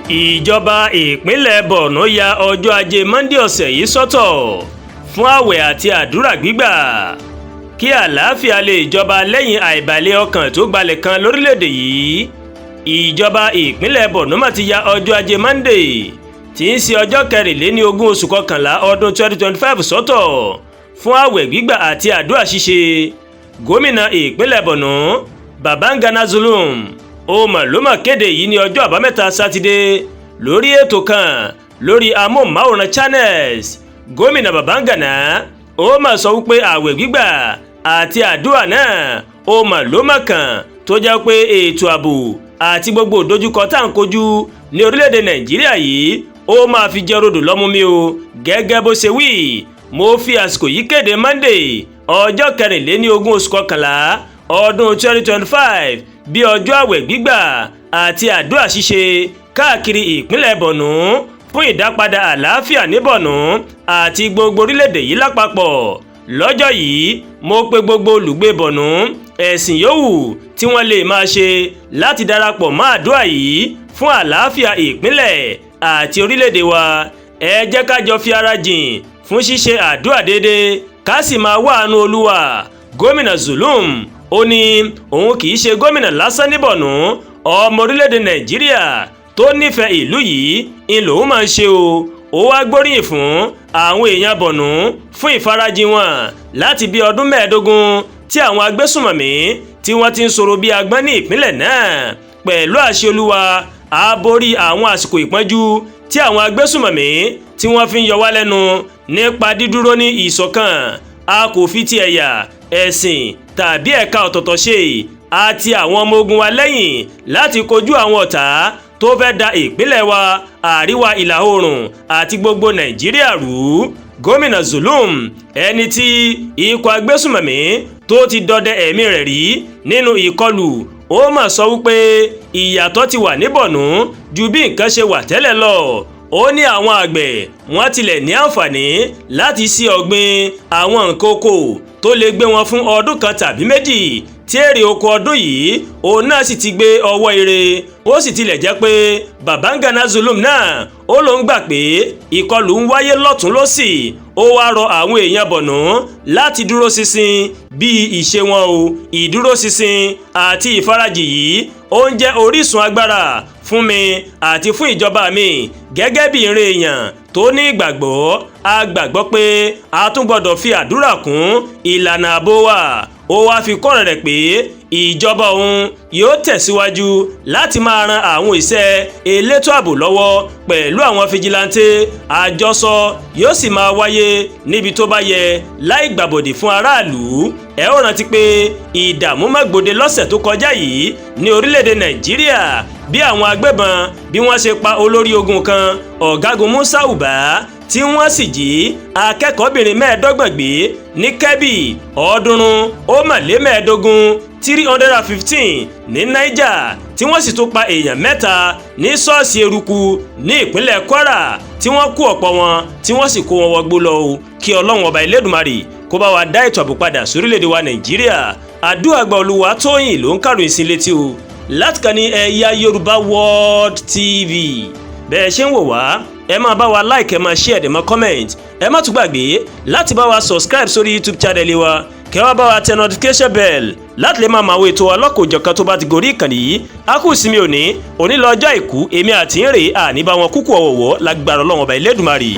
Ìjọba ìpínlẹ̀ Borno ya ọjọ́ Ajé Monde ọ̀sẹ̀ yìí sọ́tọ̀ fún ààwẹ̀ àti àdúrà gbígbà kí àlàáfíà lè jọba lẹ́yìn àìbalẹ̀ ọkàn tó gbalẹ̀ kan lórílẹ̀‐èdè yìí. Ìjọba ìpínlẹ̀ Borno mà ti ya ọjọ́ Ajé Monde, tí ń ṣe ọjọ́ 24 oṣù kọkànlá ọdún 2025 sọ́tọ̀ fún ààwẹ̀ gbígbà àti àdúrà ṣíṣe. Gómìnà ìpínlẹ̀ Borno, Babagana Zulum, ó mà ló mà kéde yìí ní ọjọ́ Àbámẹ́ta Sátidé lórí ètò kan lórí amóhùnmáwòrán Channels. Gómìnà Babagana ó mà sọ wípé ààwẹ̀ gbígbà àti àdúrà náà ó mà ló mà kàn tó jẹ́ pé ètò ààbò àti gbogbo ìdojúkọ tá à ń kojú ní orílẹ̀-èdè Nàìjíríà yìí ó máa fi jẹ́ rodò lọ́mú mi o. Gẹ́gẹ́ bó ṣe wí, "Mo fi àsìkò yìí kéde Monday, ọjọ́ 24 oṣù kọkànlá ọdún 2025 bí ọjọ́ àwẹ̀ gbígbà àti àdúrà ṣíṣe káàkiri ìpínlẹ̀ Borno fún ìdápadà àlàáfíà ní Borno àti gbogbo orílẹ̀-èdè yìí lápapọ̀. Lọ́jọ́ yìí, mo pe gbogbo olùgbé Borno, ẹ̀sìn yòówù tí wọ́n lè máa ṣe, láti darapọ̀ mọ́ àdúrà yìí fún àlàáfíà ìpínlẹ̀ àti orílẹ̀-èdè wa. Ẹ jẹ́ ká jọ fi ara jìn fún ṣíṣe àdúrà déédéé, ká sì máa wá àánú Olúwa." Gómìnà Zulum ó ní òun kì í ṣe gómìnà lásán ní Borno, ọmọ orílẹ̀-èdè Nàìjíríà tó nífẹ̀ẹ́ ìlú yìí ń lòun máa ń ṣe o. Ó wá gbóríyìn fún àwọn èèyàn Borno fún ìfarajìn wọn láti bí ọdún 15 tí àwọn agbésùnmọ̀mí tí wọ́n ti ń sọ̀rọ̀ bí agbọ́n ní ìpínlẹ̀ náà. Pẹ̀lú àṣẹ Olúwa, a borí àwọn àsìkò ìpọ́njú tí àwọn agbésùnmọ̀mí tí wọ́n fi ń yọ wá lẹ́nu nípa dídúró ní ìṣọ̀kan. A kò fi ti ẹ̀yà, ẹ̀sìn tàbí ẹ̀ka ọ̀tọ̀ọ̀tọ̀ ṣe àti àwọn ọmọ ogun wa lẹ́yìn láti kojú àwọn ọ̀tá tó fẹ́ da ìpínlẹ̀ wa, àríwá ìlà oòrùn àti gbogbo Nàìjíríà rú. Gómìnà Zulum, ẹni tí ikọ̀ agbésùnmọ̀mí tó ti dọdẹ ẹ̀mí rẹ̀ rí nínú ìkọlù, ó mà sọ wípé ìyàtọ̀ ti wà ní Borno ju bí nǹkan ṣe wà tẹ́lẹ̀ lọ. Ó ní àwọn àgbẹ̀ wọ́n tilẹ̀ ní àǹfààní láti ṣe ọ̀gbìn àwọn nǹkan oko tó lè gbé wọn fún ọdún kan tàbí méjì, tí èrè oko ọdún yìí òun náà sì ti gbé ọwọ́ ire. Ó sì tilẹ̀ jẹ́ pé Babagana Zulum náà ó ló ń gbà pé ìkọlù ń wáyé lọ́tún lọ́sì, ó wáá rọ àwọn èèyàn Borno láti dúró ṣinṣin bí ìṣe wọn o. "Ìdúróṣinṣin àti ìfarajì yìí ó ń jẹ́ orísun agbára fún mi àti fún ìjọba mi gẹ́gẹ́ bí ìran èèyàn tó ní ìgbàgbọ́. A gbàgbọ́ pé a tún gbọ́dọ̀ fi àdúrà kún ìlànà ààbò wa." Ó wáá fi kọ́ rẹ̀ pé ìjọba òun yóò tẹ̀síwájú láti máa ran àwọn iṣẹ́ elétò ààbò lọ́wọ́ pẹ̀lú àwọn fijilantè. Àjọsọ yóò sì máa wáyé níbi tó bá yẹ láì gbàbọ̀dè fún aráàlú. Ẹ ó rántí pé ìdààmú mágbòde lọ́sẹ̀ tó kọjá yìí ní orílẹ̀-èdè Nàìjíríà, bí àwọn agbébọn bí wọ́n ṣe pa olórí ogun kan, Ọ̀gágun Musa Uba, tí wọ́n sì jí akẹ́kọ̀ọ́bìnrin 25 gbé ní Kẹ́bì, 315, 315, ní Niger, tí wọ́n sì tún pa èèyàn mẹ́ta ní ṣọ́ọ̀ṣì Eruku ní ìpínlẹ̀ Kwara, tí wọ́n kó ọ̀pọ̀ wọn tí wọ́n sì kó wọn wọgbó lọ o. Kí Ọlọ́run Ọba Elédùmarè kó bá wa dá ètò ààbò padà sórílẹ̀-èdè wa Nàìjíríà. Àdúrà gba. Olúwa Tóyìn ló ń kàròyìn sí létí o láti kàn ní Ẹ̀yà Yorùbá World TV. Bẹ́ẹ̀ ṣe ń wò wá, ẹ máa bá wa like, ẹ máa share, ẹ máa comment. Ẹ má tún gbàgbé láti bá wa subscribe sórí YouTube channel wa, kẹ́ wá bá wa tẹ notification bell láti lè máa mọ àwọn ètò ọlọ́kòjọ̀kan tó bá ti gorí ìkànnì yìí. A kú ìsinmi òní. Òní lọ́jọ́ Àìkú. Èmi àti ń rè àní bá wọn kúkú ọ̀wọ̀wọ́ lágbára Ọlọ́run Ọba Elédùmarè.